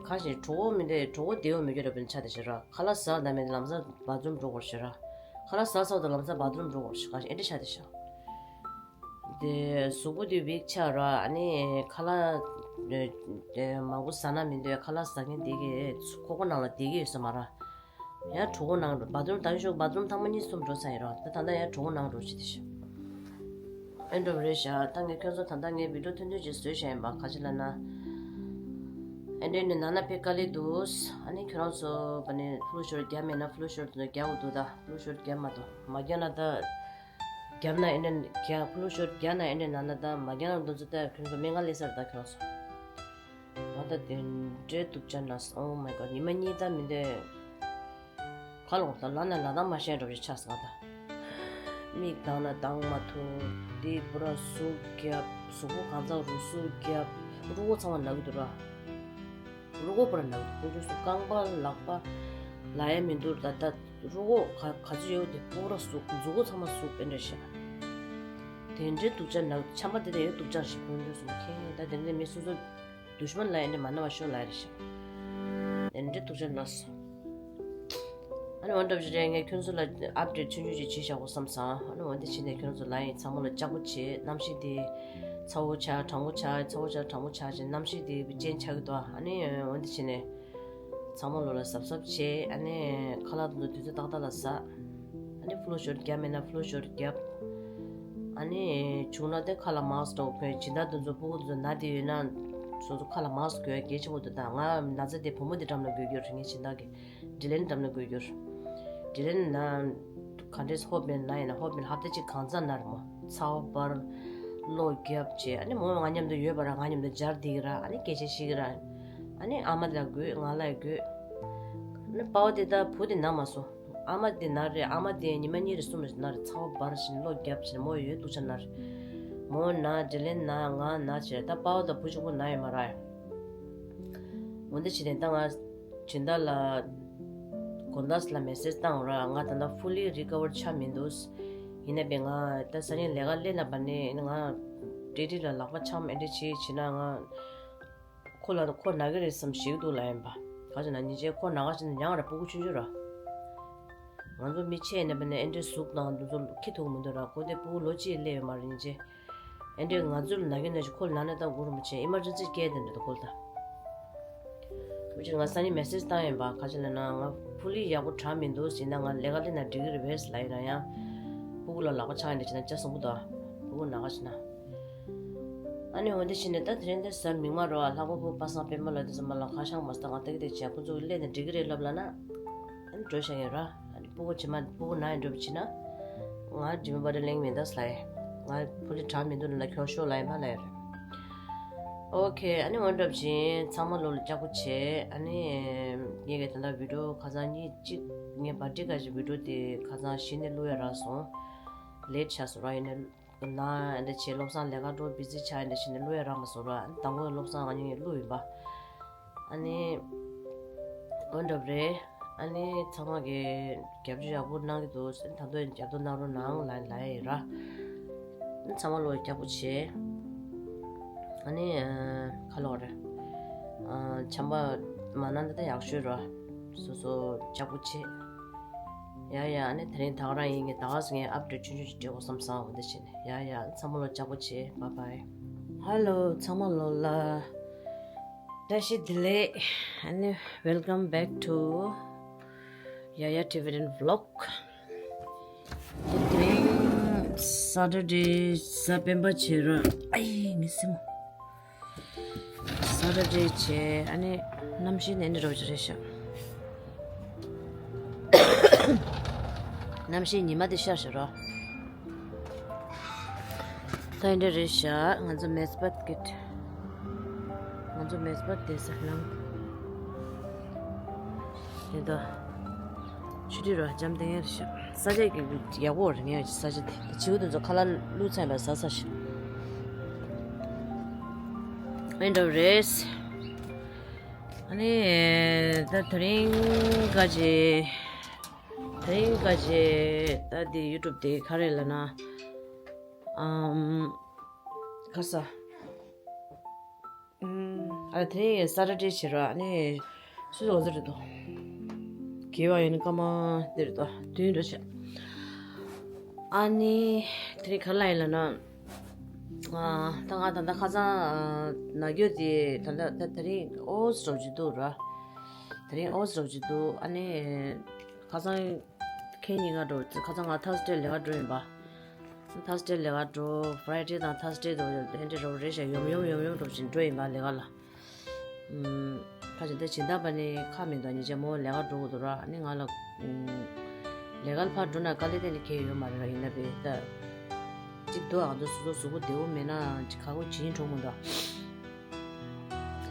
ཁ་ཞིག་གྲོགས་པོ་མི་འདྲ་གྲོགས་པོ་བདེ་བོ་མི་འགྱུར་ར་པིན་ཆ་དེ་ཞིག་ར། ཁ་ལག་ཟ་ད་མི་ལམ་སང་བ་ཐི་རུམ་འགྲོ་དགོས་ཞིག་ར། ཁ་ལག་ཟ་ཚར་ད་ལམ་སང་བ་ཐི་རུམ་འགྲོ་དགོས་ཞིག་ཁ་ཞིག་ཨེ་འདྲ་ཆ་དེ་ཞིག་དེ་གཟུགས་པོ་དེ་ཝིག་ཆགས་ར། ཨ་ནི་ཁ་ལག་མང་པོ་ཟ་ན་མི་འདོད། ཁ་ལག་ཟ་མཁན་དེ་གི་ཁོག་པ་ནང་ལ་བསྡད་ཀྱི་ཡོད་ས་མ་ར། ཡང་གྲོད་ཁོག་ནང་འགྲོ། བ་ཐི་རུམ་དང་ཤོག་བ་ཐི་རུམ་ཐེངས་མ་གཉིས་གསུམ་འགྲོ་ཚར་ཡིན་རོགས། ད་ད་ལྟ་ཡང་གྲོད་ཁོག་ནང་འགྲོ་བྱེད་དེ་ཤི། ཨེ་འགྲོ་བ་རེད་ཤག་ད་ངས་ཁྱོད་ཚོ་ད་ལྟ་ངའི་བི་ཌིའོ་ཐུང་ཐུང་ཅིག་བཟོས་བཞག་ཡིན་པ། ག་ཅི་ལབ་ན། ཨེ་འདྲས་ནི་ན་ན་ཕེ་དཀའ་ལས་འདུག་ཨ་ནི་ཁྱོད་རང་ཚོ་བ་ནི་ཕུ་ལུ་ཤོར་རྒྱབ་མེད་ན་ཕུ་ལུ་ཤོར་དུ་རྒྱག་དགོས་འདུག་ད་ཕུ་ལུ་ཤོར་རྒྱབ་མ་འདུག་མ་རྒྱབ་ན་ད། རྒྱབ་ན་ཨེ་འདྲས་རྒྱབ་ཕུ་ལུ་ཤོར་རྒྱབ་ན་ཨེ་འདྲས་ན་ན་ད་མ་རྒྱབ་ན་འདུག་ཚོ་ད་ཁྱོད་ཚོ་སྨན་ཁང་སླེབས་ས་རེད་ད་ཁྱོད་རང་ཚོ། ང་ད་དེ་འདྲའི་སྡུག་ཅག་ན་སོང་། Oh my God. ཉི་མ་གཉིས་ད་མི་འདོད། ཁ་ལོག་ད་ལ་ན་ལ་དྭགས་མ་ཤེས་འགྲོ་བཞིན་ཆགས་སོང་ད། མིག་གདངས་ན་གདངས་མ་ཐུབ། དེ་པུ་ར་ཟུག་རྒྱབ། གཟུགས་པོ་གང་ཚང་རུ་ཟུག་རྒྱབ། རུས་ཁོག་ཚང་མ་ན་གི་འདུག་ར། རུས་ཁོག་པུ་ར་ན་གི་འདུག་ཁོང་ཚོ་སུ་རྐང་པ་ལག་པ་ལ་ཡ་མི་འདུག་ད་ད། རུས་ཁོག་ག་ག་ཚོད་ཡོད་དེ་པུ་ར་ཟུག་མཛུབ་གུ་ཚང་མ་ཟུག་དཔེ་འདྲ་ཤག་དེ་འདྲའི་སྡུག་ཅག་ན་ཆམ་པ་དེ་འདྲ་ཡོད་སྡུག་ཅག་ཞིག་ཁོང་ཚོས་སོང་མཁན་ད་དེ་འདྲ་མི་སོ་སོ་དུཤ་མན་ལ་ཨེ་འདྲ་མ་ན་བ་ཤོ་ལ་རེ་ཤག་དེ་འདྲའི་སྡུག་ཅག་ན་སོང་། ཨ་ནི་འོན་ཏབ་ཞིག་རེད། ངས་ཁྱོད་ཚོ་ལ་ཨབ་ཌེཊ་ཆུང་ཆུང་ཞིག་བྱེད་བཞག་གོ་བསམ་སོང་། ཨ་ནི་འོན་ཏེ་བྱས་ནས་ཁྱོད་ཚོ་ལ་ཡིན་ཚང་མ་ལ་ལྕགས་པོ་བྱེད། གནམ་གཤིས་དེ་ཚ་བོ་ཆགས་གྲང་མོ་ཆགས་ཚ་བོ་ཆགས་གྲང་མོ་ཆགས་བྱས་གནམ་གཤིས་དེ་ཅན་ཆགས་ཀྱི་འདུག་ཨ་ནི་འོན་ཏེ་བྱས་ནས་ཚང་མ་ལོ་ལ་གཟབ་གཟབ་བྱེད། ཨ་ནི་ཁ་ལག་དེ་ཚོ་དུས་ཚོད་ཏག་ཏག་ལ་ཟ། ཨ་ནི་ཕུ་ལུ་ཤོཊ་བརྒྱབ་མེད་ན་ཕུ་ལུ་ཤོཊ་བརྒྱབ། ཨ་ནི་བྱུང་ན་དེ་ཁ་ལ་མཱ་སི་ཊོག་གོན། སྦྱིན་བདག་དེ་ཚོ་སྤུ་གུ་དེ་ཚོ་ན་དེ་ཡོད་ན་སོ་སོ་ཁ་ལ་མཱ་སི་ཊོག་གོན་ཡ་གལ་ཆེན་པོ་འདུག་ད་ང་ན་ཚ་དེ་བུ་མོ་དེ་འགྲམ་ལ་འགོས་རྒྱུ་རེད། ངའི་སྦྱིན་བདག་གི་ཌི་ལན་འགྲམ་ལ་འགོས་རྒྱུ་རེད། ཌི་ལན་ན་ག་འདྲས་ཧོབ་མེད་ན་ཡིན་ན་ཧོབ་མེད་ཧབ་ཏ་གཅིག་གང་ཙམ་ན་རེད་མོ། ཚ་བ་འབར། གློ་རྒྱབ་བྱས། ཨ་ནི་མོ་ང་མཉམ་དུ་ཡོད་པ་ར་ང་མཉམ་དུ་སྦྱར་བསྡད་ཀྱི་ར། ཨ་ནི་སྐད་ཆ་བཤད་ཀྱི་ར། ཨ་ནི་ཨ་མ་ལ་འགོས། ང་ལ་འགོས། ཨ་ནི་པའོ་དེ་ད་བུ་དེ་ན་མ་སོང་། ཨ་མ་དེ་ན་རེད། ཨ་མ་དེ་ཉི་མ་གཉིས་རེ་གསུམ་རེ་ན་རེད། ཚ་བ་འབར་བཞིན་གློ་རྒྱབ་བཞིན་མོ་ཡོད་སྡུག་ཅག་ན་རེད། མོ་ན་ཌི་ལན་ན་ང་ན་བྱས་ད་པའོ་ད་བུ་གཅིག་པུ་ན་ཡོད་མ་ར། འོན་ཏེ་བྱས་ནས་ད་ང་སྦྱིན་བདག་ལ་དགོང་དག་ལ་མེ་སེ་ཇི་བཏང་ར། ང་ད་ལྟ་ཕུ་ལི་རི་ཀ་ཝར་ཆགས་མི་འདུག་ཡིན་ན་བས་ང་ད་སང་ཉིན་ལས་ཀ་སླེབས་ན་བ་ནས་ང་ཏྲེ་ཏྲེ་ལ་ལག་པ་འཆང་ཨེ་འདྲ་བྱེད་བྱེད་ན་ང་ཁོ་ལ་ཁོ་ན་གི་རེད་བསམ་ཞིག་འདུག་ལ་ཡིན་པ། ག་ཅི་ན་ཉིན་བྱེད་ཁོ་ན་ག་ཅི་ན་ཡང་ར་སྤུ་གུ་ཆུང་ཆུང་ར། ང་ཚོ་མི་ཆེ་ཡིན་ན་བ་ནས་ཨེ་འདྲ་གཟུགས་དང་འདི་ཚོ་ཁྱི་ཐུག་མི་འདུག་ར། ཁོ་དེ་སྤུ་གུ་ལོ་གཅིག་སླེབས་ཡོད་མ་རེད་ཉིན་བྱེད། ཨེ་འདྲས་ང་ཚོ་ལ་ན་གི་ན་ཞིག་ཁོ་ལ་ན་ནས་ད་གུ་རུ་མི་ཆེ་ཨི་མར་ཇེན་སི་སྐད་དེ་འདྲ་དུ་ཁོ་ལ་ད། ཁོ་ཅིག་ང་ས་ནི་མེ་སེ་ཇི་བཏང་ཡིན་པ། ག་ཅི་ལ་ན་ང་ཕུ་ལི་ཡག་པོ་དྲག་མི་འདུག་ཟེར་ན་ང་ལས་ཀ་ལས་ན་འགྲིག་གི་རེད་བས་ལ་ཡིན་ན་ཡང་། སྤུ་གུ་ལ་ལག་པ་འཆང་ཡིན་ན་ཅི་ན་ཅ་སོང་པོ་དོ། སྤུ་གུ་ན་ག་ཅི་ན། ཨ་ནི་འོན་ཏེ་ཕྱིན་ནས་ད་དེ་རིང་འདི་གཟའ་མིག་དམར་རོ། ལྷག་པ་བུ་པ་སངས་པད་མ་ལ་དེ་ཚོ་མ་ལ་ཁ་ཤང་མ་སྟ་ང་ཏག་ཏག་བྱས་ཁོ་ཚོ་གི་ལས་ན་འགྲིག་གི་རེད་ལབ་ལ་ན། ཨ་ནི་འགྲོ་ཤ་ཡིན་ར། ཨ་ནི་སྤུ་གུ་ཇི་མ་སྤུ་གུ་ན་ཡིན་འགྲོ་བ་ཕྱིན་ན། ང་ཇི་མ་པ་རེ་གླེང་མེད་ད་སླའི། ང་ཕུ་ལི་དྲག་མི་འདུག་ལ་ཁྱོད་ཤོག་ལ་ཡིན་པ་ལ་ཡིན་ར། ཨོ་ཁེ། ཨ་ནི་ངོ་འགྲོ་བ་ཕྱིན་ཚང་མ་ལོ་ལ་ལྕགས་པོ་བྱས། ཨ་ནི་ངས་གི་ད་ལྟ་བི་ཌིའོ་ཁ་སང་གཉིས་གཅིག་ངས་བ་ཏི་ཀ་ཞིག་བི་ཌིའོ་དེ་ཁ་སང་གཞི་ནས་བླུག་ཡ་རག་སོང་། ལེཊ་ཆགས་སོང་ར། ཡིན་ནའི། ན་འདི་བྱས་བློ་བཟང་ལས་ཀ་འགྲོ་བི་ཟི་ཆགས་འདི་བྱས་ནས་བླུག་ཡ་རག་མ་སོང་ར། དང་པོ་བློ་བཟང་ང་གཉིས་བླུག་ཡིན་པ། ཨ་ནི་འོན་འགྲོ་བ་རེད། ཨ་ནི་ཚང་མ་གི་རྒྱབ་སྐྱོར་ཡག་པོ་གནང་གི་འདུག་ད་དུང་རྒྱབ་སྐྱོར་གནང་རོགས་གནང་ལ་ལ་ཡི་ར། ཨ་ནི་ཚང་མ་ལོ་ཡག་པོ་བྱེད། ཨ་ནི་ཁ་ལོག་རེད། ཆམ་པ་མ་ན་འདི་ད་ཡག་ཤོས་ར། སོ་སོ་ལྕགས་པོ་བྱེད། ཡ་ཡ། ཨ་ནི་དེ་རིང་ད་ག་རང་ཡིན། ངས་ད་ག་སེ་ངས་ཨབ་ཌེཊ་ཆུང་ཆུང་ཞིག་སྤྲད་དགོས་བསམ་སོང་། འོ་འདི་བྱས་ནས་ཡ་ཡ། ཚང་མ་ལོ་ལྕགས་པོ་བྱེད། བཱའི་བཱའི། ཧ་ལོ་ཚང་མ་ལོ་ལ། བཀྲ་ཤིས་བདེ་ལེགས། ཨ་ནི་welcome back to Yaya Tibetan vlog. དེ་རིང་སེ་ཊར་ཌེ་གཟའ་སྤེན་པ་བྱེད་ར། ཨའི་ངའི་སེམས། སེ་ཊར་ཌེ་བྱས། ཨ་ནི་གནམ་གཤིས་ནི་འདི་འདྲ་བོ་ཅིག་རེད་ཤག་གནམ་གཤིས་ཉི་མ་འདི་ཤར་ཤག་ར། ད་འདི་འདྲ་རེད་ཤག་ང་ཚོ་མེ་སྦག་གི། ང་ཚོ་མེ་སྦག་བསྡད་ས་ལམ། དེ་ད། ཆུ་ཐིགས་ར་འཇམ་ཐིང་ངེ་རེད་ཤག་ས་ཆ་གི་ཡག་པོ་རེད། ངས་ས་ཆ་དེ་བྱིའུ་དེ་ཚོ་ཁ་ལག་བླུགས་ཚར་ལ་ཟ་ས་ཞིག་ཨེ་འདྲ་རེད། ཨ་ནི་ད་དེ་རིང་ག་ཅི། དེ་རིང་ག་ཅི། ད་འདི་ཡུ་ཊུབ་དེ་ག་རེ་ལབ་ན། ཨམ། ག་ས། ཨུམ། ཨ་དེ་རིང་སེ་ཊར་ཌེ་བྱེད་ར། ཨ་ནི་སུ་ཟོ་ཟོ་རེད་དོ། དགེ་བ་ཡོད་ན་སྐར་མ་དེ་རེད་དོ། དུས་འདྲ་བྱ། ཨ་ནི་དེ་རིང་ག་ལ་ཡིན་ལབ་ན། ཨ་ད་ང་ད་ལྟ་ཁ་སང་ཨ་ན་གྱོད་དེ་ད་ལྟ་ད་དེ་རིང་ཨོ་ཙི་འདྲ་བོ་ཅིག་འདུག་ར། དེ་རིང་ཨོ་ཙི་འདྲ་བོ་ཅིག་འདུག་ཨ་ནི་ཁ་སང་ཁེ་ཉིན་ང་འགྲོ། ཁ་སང་ང་ཐར་སི་ཌེ་ལས་ཀ་འགྲོ་ཡིན་པ། ཐར་སི་ཌེ་ལས་ཀ་འགྲོ། ཕ་རའི་ཌེ་དང་ཐར་སི་ཌེ་དང་དེ་འདྲ་རོ་རེ་ཞིག་ཡོམ་ཡོམ་ཡོམ་ཡོམ་འགྲོ་བཞིན་འགྲོ་ཡིན་པ་ལས་ཀ་ལ། ཨུམ། ཁ་ཅིག་ད་སྦྱིན་བདག་པ་ནི་ཁ་མི་འདུག་ཉིན་རྗེས་མོ་ལས་ཀ་འགྲོ་དགོས་འདུག་ར། ཨ་ནི་ང་ལ། ཨུམ། ལས་ཀ་ལ་ཕར་འགྲོ་ན་དཀའ་ལས་དེ་ནི་གལ་ཡོད་མ་རེད་ར། ཡིན་ན་བས་ད། གཅིག་འདུག་ཨ་ཚོ་སོ་སོ་གཟུགས་པོ་བདེ་བོ་མེད་ན་ཅིག་ཁག་པོ་བྱིན་གྲོང་མི་འདུག་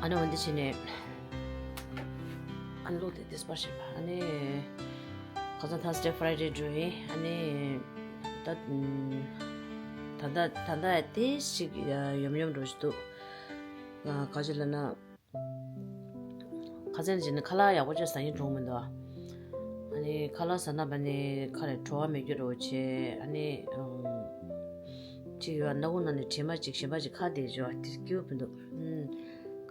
ཨ་ནི་འོན་ཏེ་བྱས་ནས། ཨ་ནི་ལོག་དེ་དེ་སྤར་བྱས་པ། ཨ་ནི། ཁ་སང་ཐར་སི་ཌེ་ཕ་རའི་ཌེ་འགྲོ་ཡིན། ཨ་ནི། ད། ད་ལྟ་ད་ལྟ་དེ་ཞིག་ཡོམ་ཡོམ་འགྲོ་བཞིན་འདུག་ག་ཅི་ལབ་ན། ཁ་སང་ནས་བྱས་ན་ཁ་ལག་ཡག་པོ་ཅིག་ཟ་སྙིང་བྲོ་མི་འདུག་ཨ་ནི་ཁ་ལག་ཟ་ན་བ་ནི་ཁ་ལས་བྲོ་བ་མེད་རྒྱུ་འདྲ་བོ་བྱས། ཨ་ནི། ཨུམ། གཅིག་ཡོད། སྣ་ཁུག་ནང་ནས་དྲི་མ་གཅིག་གཞན་པ་གཅིག་ཁ་བསྡད་བྱས་པ་དེ་སྐྱིད་པོ་མི་འདུག་ཨུམ།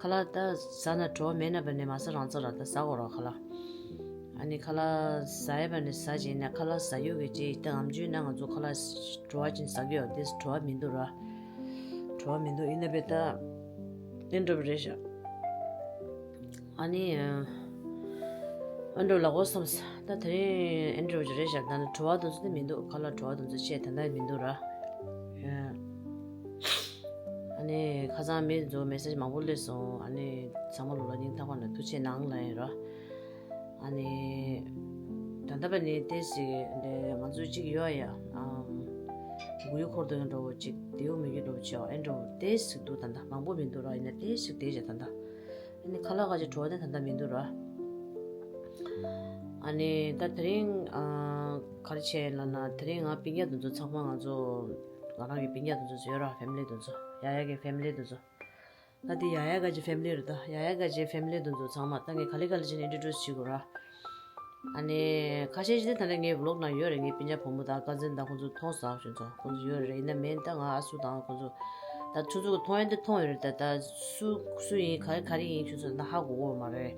ཁ་ལག་ད་ཟ་ན་བྲོ་བ་མེད་ན་བས་ནས་མ་ཟ་རང་ཚ་རང་ད་ཟ་དགོས་རོགས་ཁ་ལག་ཨ་ནི་ཁ་ལག་ཟ་ཡས་བས་ནས་ཟ་བྱས་ན་ཁ་ལག་ཟ་རྒྱུ་གི་ཅིག་ད་ངམ་ཆུའི་ནང་ང་ཚོ་ཁ་ལག་བྲོ་བ་ཅན་ཟ་གི་ཡོད་དེ་བྲོ་བ་མི་འདུག་ར། བྲོ་བ་མི་འདུག་ཡིན་ན་བས་ད་ཨེ་འགྲོ་བ་རེད་ཤག་ཨ་ནི། ཨ་འགྲོ་ལ་གོ་བསམ་ས། ད་དེ་རིང་ཨེ་འགྲོ་རེད་ཤག་ད་ནི་བྲོ་བ་དེ་ཚོ་དེ་མི་འདུག་ཁ་ལག་བྲོ་བ་དེ་ཚོ་ཆེ་ད་ལྟ་མི་འདུག་ར། ཨ་ནི་ཁ་སང་མི་ཚོ་མེ་སེ་ཇི་མང་པོ་སླེབས་སོང་། ཨ་ནི་ཚང་མ་ལོ་ལ་སྙིང་ཐག་པ་ནས་ཐུགས་རྗེ་གནང་ལབ་ཡིན་ར། ཨ་ནི། ད་ལྟ་བ་ནི་ཏེ་ཞིག་འདི་ང་ཚོའི་གཅིག་ཡོད་ཡ། ཨམ། མགོ་ཡུ་འཁོར་དུ་འགྲོ་བོ་གཅིག་དེའུ་མི་གི་འགྲོ་བོ་ཆེ་བ་ཨེ་འགྲོ་བོ་ཏེ་ཞིག་འདུག་ད་ལྟ་མང་པོ་མི་འདུག་ར། ཡིན་ན་ཏེ་ཞིག་དེ་བྱ་ད་ལྟ། ཨ་ནི་ཁ་ལག་ག་ཅིག་བྲོ་བ་དེ་ད་ལྟ་མི་འདུག་ར། ཨ་ནི་ད་དེ་རིང་ཨ། ག་རེ་བྱས་ལབ་ན་དེ་རིང་ང་སྤུན་ཀྱག་དེ་ཚོ་ཚང་མ་ང་ཚོ་ང་རང་གི་སྤུན་ཀྱག་དེ་ཚོ་ཡོད་ར། ཕེ་མི་ལི་དེ་ཚོ་ཡ་ཡ་གི་ཕེ་མི་ལི་དེ་ཚོ། ད་དེ་ཡ་ཡ་ག་ཅིག་ཕེ་མི་ལི་རེད། ད་ཡ་ཡ་ག་ཅིག་ཕེ་མི་ལི་དེ་ཚོ་ཚང་མ་ད་ངས་ག་ལེ་ག་ལེ་བྱས་ནས་ཨིན་ཊྲོ་ཌུས་བྱེད་དགོས་ར། ཨ་ནི་ཁ་ཤས་ཤིག་དེ་ད་ནི་ངའི་བི་ལོག་ནང་ཡོད་རེད། ངའི་སྤུན་ཀྱག་བུ་མོ་དང་ཀ་ཛིན་དང་ཁོང་ཚོ་མཐོང་ས་ཁྱོད་ཚོ་ཁོང་ཚོ་ཡོད་རེད། ཡིན་ན་མིན་ད་ང་ཨ་སུ་དང་ཁོང་ཚོ་ད་ཆུ་ཚོད་མཐོང་ཡ་འདི་མཐོང་ཡོད་རེད། ད་ད་སུ་སུ་ཡིན་ག་རེ་ག་རེ་ཡིན་ཁྱོད་ཚོ་ད་ཧ་གོ་གོ་མ་རེད།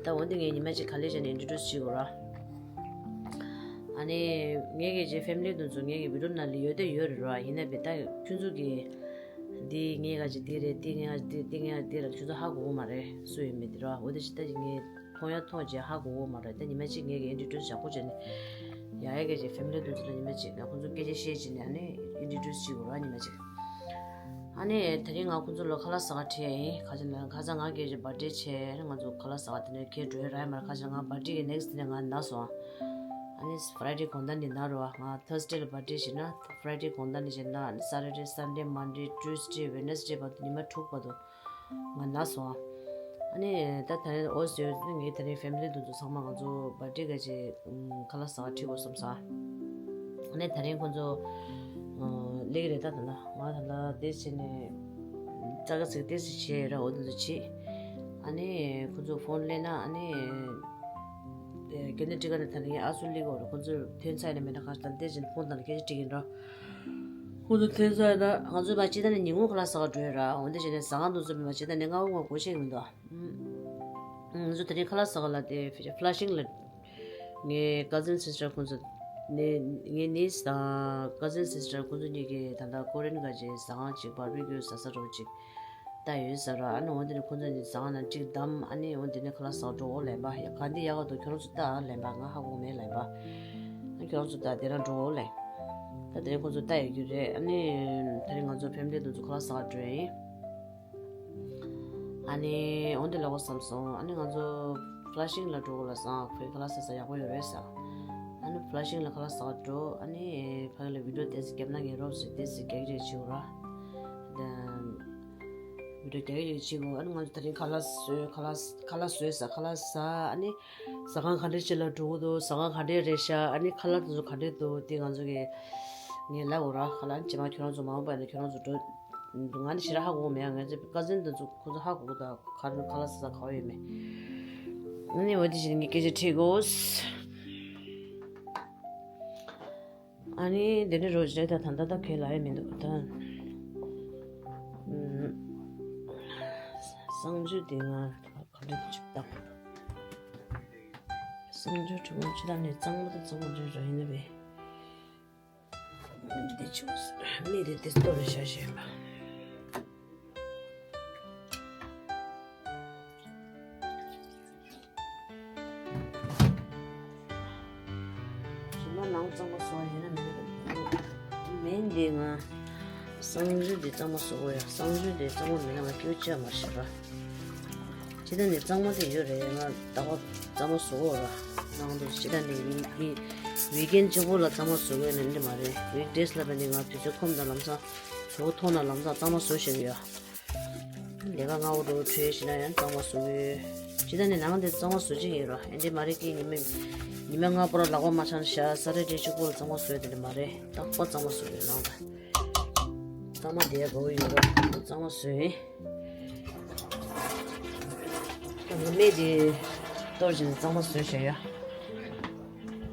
ད་འོན་ཏེ་ངས་ཉི་མ་གཅིག་ག་ལེ་བྱས་ནས་ཨིན་ཊྲོ་ཌུས་བྱེད་དགོས་ར། ཨ་ནི་ངའི་གི་ཅིག་ཕེ་མི་ལི་དེ་ཚོ་ངའི་གི་བི་ཌི་ཡོ་ནང་ལ་ཡོད་དེ་ཡོད་རེད་ར། ཡིན་ན་བི་ད་ཁྱོད་ཚོ་གི་འདི་ངའི་ག་ཅིག་འདི་རེད། འདི་ངའི་ག་ཅིག་འདི་འདི་ངའི་ག་ཅིག་འདི་རེད། ཁྱོད་ཚོ་ཧ་གོ་གོ་མ་རེད། སུ་ཡིན་མིན་འདི་ར། འོ་དེ་ཅིག་ད་ཅིག་ངས་མཐོང་ཡ་མཐོང་རྗེས་ཧ་གོ་གོ་མ་རེད། ད་ཉི་མ་གཅིག་ངས་ཀྱི་ཨིན་ཊྲོ་ཌུས་ཡག་པོ་བྱས་ནས་ཡ་ཡ་གི་ཅིག་ཕེ་མི་ལི་དེ་ཚོ་ལ་ཉི་མ་གཅིག་ང་ཁོང་ཚོ་སྐད་ཆ་བཤད་བྱས་ནས་ཨ་ནི་ཨིན་ཊྲོ་ཌུས་བྱེད་དགོས་ར་ཉི་མ་གཅིག་ཨ་ནི་དེ་རིང་ང་ཁོང་ཚོ་ལ་ཁ་ལག་ཟ་ག་ཁྲིད་ཡ་ཡིན། ཁ་ཅིག་ན་ཁ་སང་ང་སྐད་ཆ་བར་ཌེ་བྱས་ང་ཚོ་ཁ་ལག་ཟ་ག་དེ་ནས་ཁྱེད་འགྲོ་ཡ་ར་ཡ་མ་ར། ཁ་ཅིག་ང་བར་ཌེ་གི་ནེག་སི་ཊི་དེ་ནས་ང་ན་སོང་། ཨ་ནི་ཕ་རའི་ཌེ་དགོང་དག་ནས་ན་རོ། ང་ཐར་སི་ཌེ་ལ་བར་ཌེ་བྱས་ན་ཕ་རའི་ཌེ་དགོང་དག་ནས་བྱས་ན་ཨ་ནི་སེ་ཊར་ཌེ་སན་ཌེ་མན་ཌེ་ཊུ་སི་ཌེ་ཝེ་ནེ་སི་ཌེ་བར་དུ་ཉི་མ་དྲུག་བར་དུ། ང་ན་སོང་། ཨ་ནི་ད་ད་རེས་འོ་ཟེར་ངའི་ད་རེས་ཕེ་མི་ལི་དེ་ཚོ་ཚང་མ་ང་ཚོ་བར་ཌེ་ག་ཅིག་ཁ་ལག་ཟ་ག་ཁྲིད་དགོས་བསམ་སོང་། ཨ་ནི་ད་རེས་ཁོང་ཚོ་སླེབས་ཀྱི་རེད། ད་ད་ལྟ་ང་ད་ལྟ་དེ་བྱས་ནས་ཙག་ག་ཙིག་ཏོག་ཙམ་བྱས་ར། འོ་དེ་ཚོ་བྱས། ཨ་ནི་ཁོང་ཚོ་ཕོན་སླེབས་ན་ཨ་ནི་རྒྱ་ནི་ཊི་ཀ་ནས་ད་ནི་ཨ་སུ་སླེབས་ཀྱི་རེད། ཁོང་ཚོ་ཐོན་ཚར་ནས་མེད་ན་ག་ད་དེ་བྱས་ནས་ཕོན་དང་སྐད་ཆ་དྲི་གི་ཡིན་ར། ཁོང་ཚོ་ཐོན་ས་ཡོད་ན་ང་ཚོ་མ་སྤྱི་ཟླ་ནས་ཉིན་གུང་ཁ་ལག་ཟ་ག་འགྲོ་ཡོད་ར། འོན་ཏེ་བྱས་ནས་ཟ་ཁང་དུ་ཚོ་མ་སྤྱི་ཟླ་ནས་སྔ་པོ་ང་སྒོ་ཕྱེ་གི་མི་འདུག་ང་ཚོ་དེ་རིང་ཁ་ལག་ཟ་ག་ལ་དེ་ཕི་ཕ་ལ་ཤིང་ལ་ངའི་ཀ་ཛིན་སི་སི་ཊར་ཁོང་ཚོ་ནས་ངའི་ནིས་དང་ཀ་ཛིན་སི་སི་ཊར་ཁོང་ཚོ་གཉིས་ཀྱིས་ད་ལྟ་ཀོ་རི་ཡན་ག་ཅིག་ཟ་ཁང་ཅིག་བར་བི་ཀིའུ་ཟ་ས་འདྲ་བོ་ཅིག་ལྟ་ཡོད་ཟེར་ར། ཨ་ནི་འོན་ཏེ་ནས་ཁོང་ཚོ་གཉིས་ཟ་ཁང་ནང་ཅིག་བསྡམས། ཨ་ནི་འོན་ཏེ་ནས་ཁ་ལག་ཟ་ག་འགྲོ་འོ་ལན་པ་ཡ་ག་འདི་ཡག་ག་འདུག་ཁྱོད་རང་ཚོ་ལྟ་ལན་པ་ང་ཧ་གོ་མེད་ལན་པ། ཨ་ཁྱོད་རང་ཚོ་ལྟ་དེ་རང་འགྲོ་འོ་ལན། ད་དེ་ཁོང་ཚོ་ལྟ་ཡོད་རྒྱུ་རེད། ཨ་ནི་དེ་རིང་ང་ཚོ་ཕེ་མི་ལི་དེ་ཚོ་ཁ་ལག་ཟ་ག་འགྲོ་ཡིན། ཨ་ནི་འོན་ཏེ་ལོག་བསམ་སོང་། ཨ་ནི་ང་ཚོ་ཕ་ལ་ཤིང་ལ་འགྲོ་དགོས་ལ་སང་ཁོའི་ཁ་ལག་ཟ་ས་ཡག་པོ་ཡོད་རེད་ས། ཨ་ནི་ཕ་ལ་ཤིང་ལ་ཁ་ལག་ཟ་ག་འགྲོ། ཨ་ནི་ཕ་གི་ལ་བི་ཌི་ཡོ་ཏོག་ཙམ་བརྒྱབ་ན་ངས་རོབ་ཙམ་ཏོག་ཙམ་རྒྱག་རེས་བྱེད་དགོས་ར། བི་ཌི་ཡོ་རྒྱག་རེས་བྱེད་དགོས། ཨ་ནི་ང་ཚོ་དེ་རིང་ཁ་ལག་བཟོས། ཁ་ལག་ཁ་ལག་བཟོས་ས། ཁ་ལག་ཟ། ཨ་ནི་ཟ་ཁང་ག་འདྲས་ཅིག་ལ་འགྲོ་གི་འདུག་ཟ་ཁང་ག་འདྲས་རེད་ཤག་ཨ་ནི་ཁ་ལག་དེ་ཚོ་ག་འདྲས་འདུག་དེ་ང་ཚོ་གི་ངས་ལབ་དགོས་ར། ཁ་ལག་རྗེས་མ་ཁྱོད་རང་ཚོ་མ་འོངས་པ་ནས་ཁྱོད་རང་ཚོ་འགྲོ། ང་ནི་ཞེ་དྲག་ཧ་གོ་མེད། ང་ཚོའི་ཀ་ཛིན་དེ་ཚོ་ཁོ་ཚོ་ཧ་གོ་གི་འདུག་ཁ་ཁ་ལག་ཟ་ས་ག་པར་ཡོད་མེད། ཨ་ནི་འོ་དེ་བཞིན་ངས་སྐད་ཆ་དྲིས་དགོས། ཨ་ནི་དེ་འདྲ་རོ་བྱས་ད་ད་ད་ད་ཁས་ལ་ཡ་མི་འདུག་ད་ཨུམ། གསང་སྤྱོད་དེ་ང་ག་འདྲ་ཅིག་བཏང་། གསང་སྤྱོད་གྲུབ་པ་ཅི་ད་ནས་གཙང་མ་དང་གཙང་མ་འདྲ་ར་ཡིན་ན་བས། འདི་ཆུ་མི་རེད་དེ་ལྟོ་རེ་བྱ་བྱས་པ། ཞིམ་པ་ནང་གཙང་མ་བཟོ་བ་ཡིན་ན་མིན་ན་མིན་འདི་ང་གསང་སྤྱོད་འདི་གཙང་མ་བཟོ་དགོས་ཡ། གསང་སྤྱོད་འདི་གཙང་མ་མིན་ན་ང་སྐྱོ་ཅག་མ་ཤི་ར། སྤྱི་ད་ནས་གཙང་མ་དེ་ཡོད་རེད། ང་ད་བར་གཙང་མ་བཟོ་གོ་ར། ནང་དུ་སྤྱི་ད་ནས་ཡིན་ཡིན། ཝིག་ཨེན་གཅིག་པོ་ལ་གཙང་མ་བཟོ་གོ་ནི་འདི་མ་རེད། ཝིག་ཌེ་སི་ལ་བས་ནི་ང་དུས་ཚོད་ཁོམ་དང་ལམ་སང་བཟོ་གོ་ཐོག་ན་ལམ་སང་གཙང་མ་བཟོ་བཞིན་ཡོད། ལས་ཀ་སྔ་པོ་འགྲོ་འཕྲོད་ཤི་ན་ཡང་གཙང་མ་བཟོ་གི་ཡོད། སྤྱི་ད་ནས་ནང་དེ་གཙང་མ་བཟོ་བྱེད་ཡིན་ར། ཨེ་འདི་མ་རེད་ཀི་ཉི་མ་ཉི་མ་ལྔ་པོ་ར་ལག་པ་མ་འཆང་ཤ་ས་རེ་འདྲེ་གཅིག་པོ་ལ་གཙང་མ་བཟོ་ཡ་དེ་འདྲ་མ་རེད། རྟག་པ་གཙང་མ་བཟོ་གི་ཡོད་ནང་དང་། གཙང་མ་དེ་ག་བོ་ཡོད་ར་གཙང་མ་བཟོས་ཡིན། ད་ང་སྨན་དེ་གཏོར་བྱས་ནས་གཙང་མ་བཟོས་བཞག་ཡ། ཨ་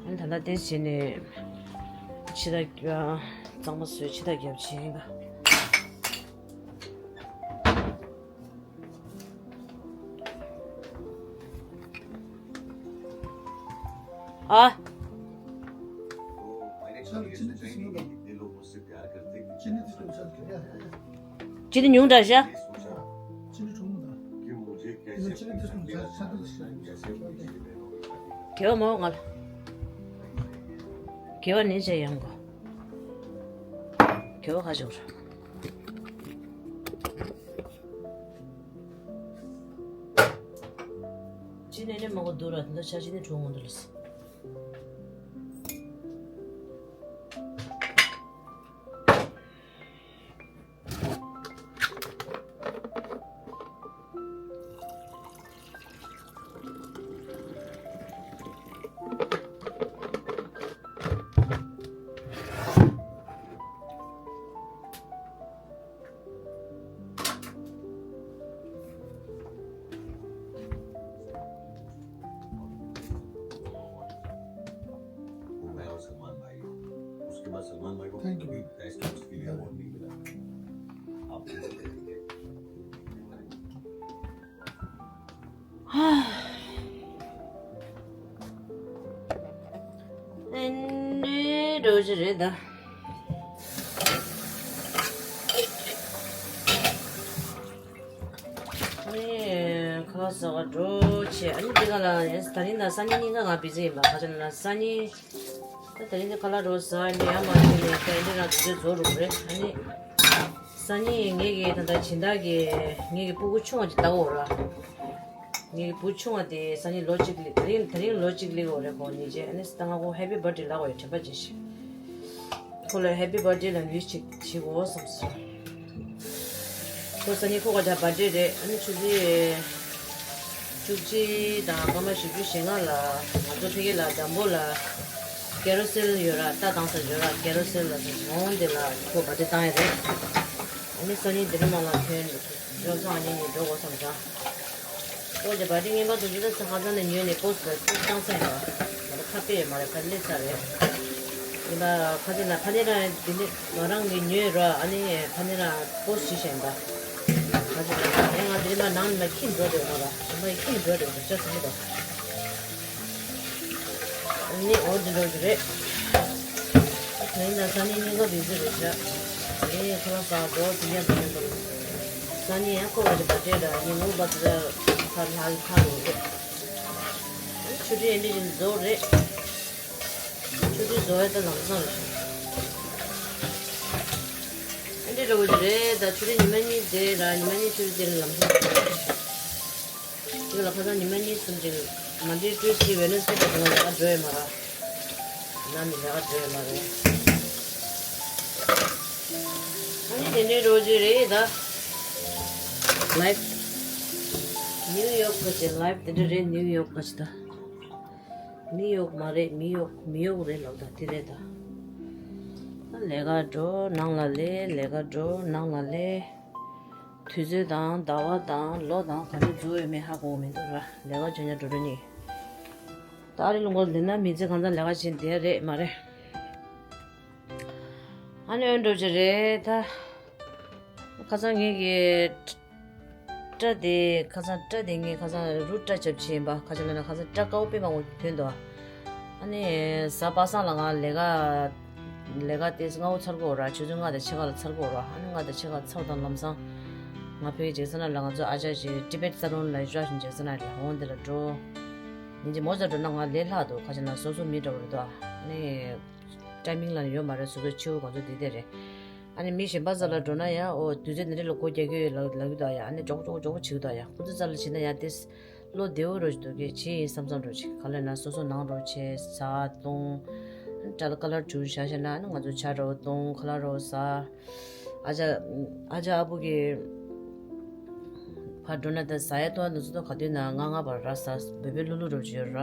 ནི་ད་ལྟ་དེ་བྱས་ནས་ཕྱི་ད་གཙང་མ་བཟོས་ཕྱི་ད་རྒྱབ་བྱས་ཡིན་ད། ཨ། ཅི་ནི་ཉུང་དྲགས་ཤག་དགེ་བ་མོ་ང་ལ། དགེ་བ་ནི་བྱས་ཡང་གོ། དགེ་བ་ཁ་ཕྱོགས་ར། ཅི་ནས་ནས་མ་གོ་འདུག་ར། འདི་ཆ་ཅི་ནས་གྲོངས་འོང་འདུག་ལ། उसके बाद सलमान भाई, उसके बाद सलमान भाई को Thank you. कभी बेस्ट उसके लिए अवार्ड नहीं मिला। आप ཨེ་འདྲའི་འགྲོ་རྒྱུ་རེད་ད། ཨ་ནི་ཁ་ལག་ཟ་བར་འགྲོ་བྱས། ཨ་ནི་འདི་ག་ལ་ཡིན། ད་རིང་དང་སང་ཉིན་གཉིས་ཀ་ང་བི་ཛི་ཡིན་པ། ཁ་ཆེ་ན་སང་ཉིན། ད་ད་རིང་འདི་ཁ་ལག་རོ་ཟ་ནི་ཡང་མ་ཤེས་ནས། ད་ཡིན་འདི་རང་དུས་ཚོད་རྫོགས་འགྲོ་གི་རེད། ཨ་ནི་སང་ཉིན་ངེད་ཀྱི་ད་ལྟ་སྦྱིན་བདག་གི་ངེད་ཀྱི་སྤུ་གུ་ཆུང་བ་ཅིག་ལྟ་གི་ཡོད་ར། ངའི་བུ་ཆུང་བ་དེ་སང་ཉིན་ལོ་གཅིག་ལི། དེ་རིང་དེ་རིང་ལོ་གཅིག་ལི་འོ་རེད། ཁོ་ཉིན་རྗེས་ཨ་ནི་ད་ང་ཁོ་ཧེ་པི་བར་ཐི་ཌེ་ལབ་དགོས་ཡོད། དྲན་པ་བརྗེད་ཤག་ཁོ་ལ་ཧེ་པི་བར་ཐི་ཌེ་ལབ་ཝིཤ་ཅིག་བྱེད་དགོས་བསམ་སོང་། ཁོ་སང་ཉིན་ཁོ་ག་ཅག་བར་ཐི་ཌེ་རེད། ཨ་ནི་ཆུ་ཚོད་བཅུ་གཅིག་དང་སྐར་མ་བཞི་བཅུ་ཞེ་ལྔ་ལ་ང་ཚོ་ཕ་གི་ལ་འགྲམ་པོ་ལ་ཀེ་རོ་སེལ་ཡོད་ར། རྟ་བཏང་ས་ཡོད་ར། ཀེ་རོ་སེལ་ལ་ཟེར་འོང་དེ་ལ་ཁོ་བར་ཐི་ཌེ་བཏང་ཡ་རེད། ཨ་ནི་སང་ཉིན་དེ་རིང་མ་ལ་ཐོན་བློ་བཟང་ཨ་ནེ་གཉིས་འགྲོ་དགོས་བསམ་སོང་། ཨོ་དེ་བར་ཐི་ཌེ་རྔན་པ་དུང་ཕྱུར་ད་ས་ཁ་སང་ནས་ཉོས་ནས་པོ་སི་པོ་སི་བཏང་ས་ཡིན་པ། ང་ལ་ཁ་དཔེ་ཡོད་མ་རེད། ཁ་སླེབས་ཚར་རེད། ཡིན་པ་ཁ་སང་ན་ཕ་ནི་རང་འདི་ནས་ང་རང་གིས་ཉོས་ར། ཨ་ནི་ཕ་ནི་རང་པོ་སི་ཊི་བྱས་ཤིང་ཡིན་པ། ཁ་སང་ན་ཨེ་ང་འདི་ནས་མ་ནང་ནས་མ་ཁྱིམ་འགྲོ་དེ་ང་ལ་གཞན་པ་ཡི་ཁྱིམ་འགྲོ་དེ་ང་ལ་ཅག་ཟིན་གི་འདུག་ནི་འོ་འདི་འགྲོ་རྒྱུ་རེད། ད་ཡིན་ན་སང་ཉིན་གཉིས་ཀ་བི་ཛི་རེད་ཤག་ངས་ཁོ་རང་ཟ་འགྲོ་དེ་ཡ་དེ་ཡ་འགྲོ། སང་ཉིན་ཡང་ཁོ་བ་དེ་བར་ཐི་ཌེ་ར། ངས་ངུ་བ་དེ་ལ་ཁ་ལྷག་ཁ་ལོ་རེད། ཆུ་ཚོད་ཡིན་དེ་བཞིན་རྫོགས་རེད། ཆུ་ཚོད་རྫོགས་ཡ་ད་ལམ་སང་རེད་ཤག་ཨ་འདྲེ་འགྲོ་གི་རེད། ད་ཆུ་ཚོད་ཉི་མ་གཉིས་དེ་ར། ཉི་མ་གཉིས་ཆུ་ཚོད་དེ་ར་ལམ་སང་རེད་ཤག་དེ་ལ་ཁ་སང་ཉི་མ་གཉིས་གསུམ་ཅིག་མ་འདི་ཀྲུའུ་སི་ཌེ་ཝེ་ནེ་སི་ཌེ་བར་དུ་ང་ལས་ཀ་འགྲོ་ཡོད་མ་རེད། ནམ་ནི་ལས་ཀ་འགྲོ་ཡོད་མ་རེད། ཨ་ནི་དེ་འདྲའི་རོ་ཇི་རེད་ད། ལའིབ། ནིའུ་ཡོག་གི་ལའིབ་དེ་འདྲ་རེད། ནིའུ་ཡོག་གི་ད། མི་གཡོག་མ་རེད། མི་གཡོག་མི་གཡོག་རེད་ལབ་ད་དེ་རེད་ད། ལས་ཀ་འགྲོ་ནང་ལ་ལས། ལས་ཀ་འགྲོ་ནང་ལ་ལས། དུས་ཚོད་དང་ཟླ་བ་དང་ལོ་དང་ག་འདྲ་འཛུལ་ཡོད་མེད་ཧ་གོ་མི་འདུག་ར། ལས་ཀ་བྱེད་ཉག་འགྲོ་འགྲོ་ནི། ད་རེ་ལུང་གོ་འདི་ན་མི་ཚེ་གང་ཚང་ལས་ཀ་བྱེད་བསྡད་རེད་མ་རེད། ཨ་ནི་འོན་འགྲོ་ཅི་རེད་ད། ཁ་སང་ངེད་ཀྱི་སྐྲ་དེ་ཁ་སང་སྐྲ་དེ་ངས་ཁ་སང་རུ་སྐྲ་བྱབ་ཆེན་པ་ཁ་ཆེ་ན་ན་ཁ་སང་སྐྲ་དཀར་པོ་དཔེ་མང་པོ་ཐོན་འདུག་ཨ་ནི་གཟའ་པ་སངས་ལ་ང་ལས་ཀ་ལས་ཀ་དེ་སྔ་བོ་ཚར་གོ་ར། ཆུ་ཚོད་ལྔ་དང་ཕྱེད་ཀ་ལ་ཚར་གོ་ར། ཨ་ནི་ལྔ་དང་ཕྱེད་ཀ་ཚར་དང་ལམ་སང་ང་ཕའི་ཇེག་སན་ལ་ང་ཚོ་ཨ་ཅག་ཅིག་ཊི་བེཊ་སལ་ལོན་ལ་ཡོད་ཅིག་ཇེག་སན་ལ་འོང་དེ་ལ་འགྲོ། ཉིན་གཅིག་མོ་ཚ་འགྲོ་ན་ང་ལས་སླ་འདུག་ཁ་ཆེ་ན་སོ་སོ་མི་འདྲ་བོ་རེད་དོ། ཨ་ནི་ཊའི་མིང་ལ་ཡོད་མ་རེད། སོ་སོའི་ཆེ་བོ་གང་ཚོད་འདི་དེ་རེད། ཨ་ནི་མི་གཞན་པ་རྩ་ལ་འགྲོ་ན་ཡང་ཨོ་དུས་ཚོད་འདི་འདྲ་ལ་སྒོ་རྒྱག་གི་ཡོད་ལབ་ལབ་ཀྱི་འདུག་ཡ། ཨ་ནི་མགྱོགས་མགྱོགས་མགྱོགས་བྱེད་ཀྱི་འདུག་ཡ། ཁོ་ཚོ་རྩ་ལ་བྱེད་ན་ཡང་དེ་བློ་བདེ་བོ་རོ་ཞིག་འདུག་གི་བྱེད་ཡིན་བསམ་བསམ་རོ་ཞིག་ག་ལ་ན་སོ་སོ་ནང་རོ་བྱེད་ཟ་བཏུང་། ཨ་ནི་སྐྲ་ལ་ཀ་ལར་བྱུག་བཞག་བཞག་ན་ཨ་ནི་ང་ཚོ་ཇ་རོ་བཏུང་ཁ་ལག་རོ་ཟ། ཨ་ཅག་ཨ་ཅག་ཨ་བུ་གི་ཕར་འགྲོ་ན་ད་ཟ་ཡ་བཏུང་ཡ་འདི་ཚོ་ད་ག་དུས་ན་ང་ང་བར་ར་ཟ་བོད་པའི་ལྷུ་ལྷུ་རོ་བྱེད་ཡོད་ར།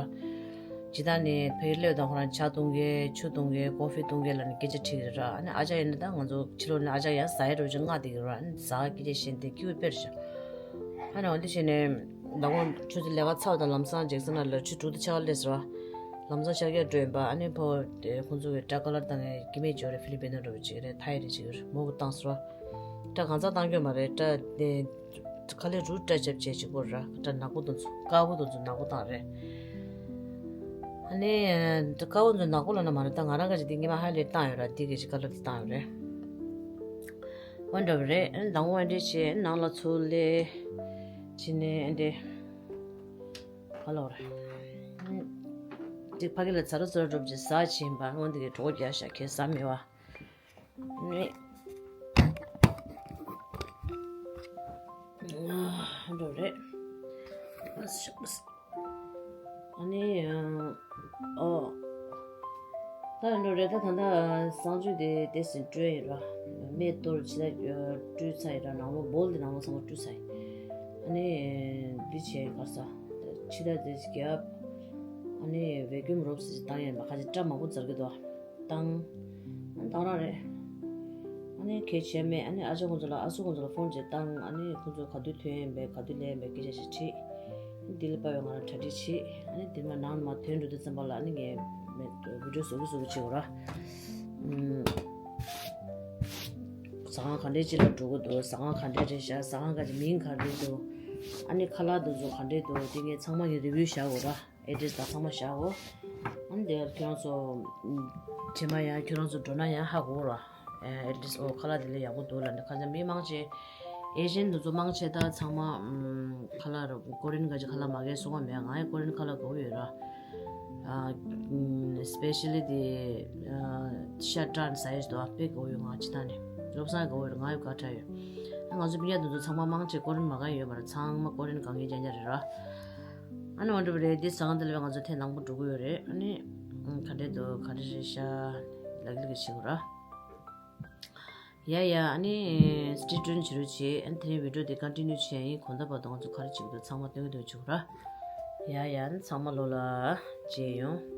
ཇི་ལྟར་ནས་ཕ་གི་སླེབས་དང་ཁོ་རང་ཇ་བཏུང་གི་ཆུ་བཏུང་གི་ཀོ་ཧྥི་བཏུང་གི་ལབ་ནས་སྐད་ཆ་དྲིས་ཀྱི་ར། ཨ་ནི་ཨ་ཅག་ཡིན་ན་ད་ང་ཚོ་ཕྱི་ལོགས་ནས་ཨ་ཅག་ཡང་ཟ་ཡ་འགྲོ་ཅིག་མངགས་བསྡད་ཀྱི་ར། ཨ་ནི་ཟ་སྐད་ཆ་བཤད་དེ་སྐྱིད་པོ་དཔེར་བཞག་ཨ་ནི་འོ་འདི་བྱས་ནས་ལ་ཁོང་ཆུ་ཚོད་ལས་ཀ་ཚར་བ་དང་ལམ་སང་ཇེག་སན་ལ་ཆུ་དྲུག་དང་ཕྱེད་ཀ་སླེབས་ཟེར་བ། ལམ་སང་ཤར་རྒྱག་འགྲོ་ཡིན་པ། ཨ་ནི་ཕོ་དེ་ཁོང་ཚོ་གི་སྐྲ་ཀ་ལར་བཏང་ནས་སྐྱེ་དམན་ཅིག་ཡོད་རེད། ཕི་ལི་པིན་ནོ་འདྲ་བོ་ཅིག་རེད། ཐའི་རེད་ཅིག་ཡོད་རེད། མོ་གིས་བཏང་ཟེར་བ། སྐྲ་གང་ཚང་བཏང་རྒྱུ་མ་རེད། སྐྲ་དེ། ཁ་ལས་རུ་སྐྲ་བྱབ་བྱས་གཅིག་པོ་ར། སྐྲ་ནག་པོ་དེ་ཚོ་དཀར་པོ་དེ་ཚོ་ནག་པོ་བཏང་རེད། ཨ་ནི་ཀ་བོ་ཚོ་ནག་པོ་ལ་ན་མ་རེད། ད་ང་རང་ག་ཅིག་འདི་ཉི་མ་ཧ་ལས་བཏང་ཡོད་ར། འདི་གི་ཅིག་ཀ་ལར་དེ་བཏང་ཡོད་རེད། འོ་འདྲ་བ་རེད། ཨ་ནི་དང་པོ་འདྲ་བྱས། ཨ་ནི་ནང་ལ་ཚུར་སླེབས་བྱས་ནས་ཨ་འདི་ག་ལོག་རེད། ཨ་ནི་འདི་ཕ་གི་ལ་ཚ་ར་ཚ་ར་སྒྲུབ་ཅིག་ཟ་བྱས་པ། འོ་འདི་གི་གྲོགས་རྒྱག་ཤག་ཁྱེད་ཟ་མེད་བ། ནི། འགྲོ་རེད། ཨ་ནི། ཨོ། ད་འགྲོ་རེད། ད་ད་ལྟ་གསང་སྤྱོད་དེ་དེ་སྲིད་སྤྲོད་ཡིན་ར། མེ་གཏོར་ཕྱི་ད་སྤྲོད་ཚར་ཡིན་ར། ནང་ལོགས་བོལ་དེ་ནང་ལོགས་ཚང་མ་བཀྲུས་ཚར་ཡིན། ཨ་ནི། འདི་བྱས་ག་ས། ཕྱི་ད་དེ་རྒྱབ། ཨ་ནི་བེ་ཀུམ་རོབ་སི་བཏང་ཡིན་པ། ཁ་ཅིག་སྐྲ་མང་པོ་འཛར་གི་འདུག་བཏང་། ཨ་ནི་བཏང་ར་རེད། ཨ་ནི་གལ་ཆེ་མེད། ཨ་ནི་ཨ་ཅག་ཁོང་ཚོ་ལ། ཨ་སུ་ཁོང་ཚོ་ལ་ཕོན་ཅིག་བཏང་། ཨ་ནི་ཁོང་ཚོ་ག་དུས་ཐོན་ཡིན་པས། ག་དུས་སླེབས་ཡིན་པས་སྐད་ཆ་ཞིག་དྲིས། ཨ་ནི་དེ་ལ་དཔག་པའི་ང་རང་གྲ་སྒྲིག་བྱས། ཨ་ནི་དེ་མ་ནང་མ་ཐོན་འགྲོ་དུས་ཙམ་པ་ལ། ཨ་ནི་ངས་མེད་བི་ཌིའོ་བཟོ་གི་བཟོ་གི་བྱེད་དགོས་ར། ཨུམ། ཟ་ཁང་ག་འདྲའི་ཅིག་ལ་འགྲོ་གི་འདུག་ཟ་ཁང་ག་འདྲ་རེད་ཤག་ཟ་ཁང་ག་ཅིག་མིང་ག་རེ་འདུག་ཨ་ནི་ཁ་ལག་འདི་ཚོ་ག་འདྲ་འདུག་དེ་ངས་ཚང་མ་ངས་རི་བིའུ་བཞག་དགོས་ར། ཨེ་ཌི་རེ་སི་དང་ཚང་མ་བཞག་གོ། ཨ་ནི་དེ་ཁྱོད་རང་ཚོ་རྗེས་མ་ཡང་ཁྱོད་རང་ཚོ་འགྲོ་ན་ཡང་ཧ་གོ་ར། ཨེ་ཌི་རེ་སི། ཨོ། ཁ་ལག་དེ་ལས་ཡག་པོ་འདུག་ལབ་ནས། ཁ་ཚ་མི་མང་ཆེ་ཨེ་ཤི་ཡན་དེ་ཚོ་མང་ཆེ་ད་ཚང་མ་ཨམ། ཁ་ལག་ར། ཀོ་རི་ཡན་ག་ཅིག་ཁ་ལག་མ་གས་སོང་བ་མེད། ང་ཡང་ཀོ་རི་ཡན་ཁ་ལག་དགའ་པོ་ཡོད་ར། ཨ། ཨམ། སི་པེ་ཤལ་ལི་དེ། ཨ། ཤ་ཀྲན་ཟ་ཡས་དོ་དཔེ་དགའ་པོ་ཡོད། ང་ཅི་ད་ནས་བློ་བཟང་དགའ་པོ་ཡོད་ར། ང་ཡང་དགའ་དྲགས་ཡོད། ཨ། ང་ཚོ་སྤུན་ཀྱག་དེ་ཚོ་ཚང་མ་མང་ཆེ་ཀོ་རི་ཡན་མ་གས་ཡོད་པ་ར། ཚང་མ་ཀོ་རི་ཡན་ག་གས་རྐྱང་རྐྱང་རེད་ར། ཨ་ནི་འོ་འདྲ་བ་རེད། འདི་ཟ་ཁང་འདི་ལ་བས་ང་ཚོ་ཐེངས་དང་པོ་འགྲོ་གི་ཡོད་རེད། ཨ་ནི་ཨང་། ག་འདྲས་འདུག་ག་འདྲས་རེད་ཤག་ལག་ལག་གི་བྱེད་དགོས་ར། ཡ་ཡ། ཨ་ནི་སི་ཊེ་ཊུན་བྱེད་རོགས་བྱེད། ཨ་ནི་དེ་རིང་བི་ཌིའོ་འདི་ཀོན་ཊི་ནིའུ་བྱེད་ཡིན། གོང་ད་བར་དུ་ང་ཚོ་ག་རེ་བྱེད་ཀྱི་འདུག་ཚང་མ་སྟོན་གྱི་འདུག་བྱེད་དགོས་ར། ཡ་ཡ། ཨ་ནི་ཚང་མ་ལོ་ལ་མཇལ་ཡོང་།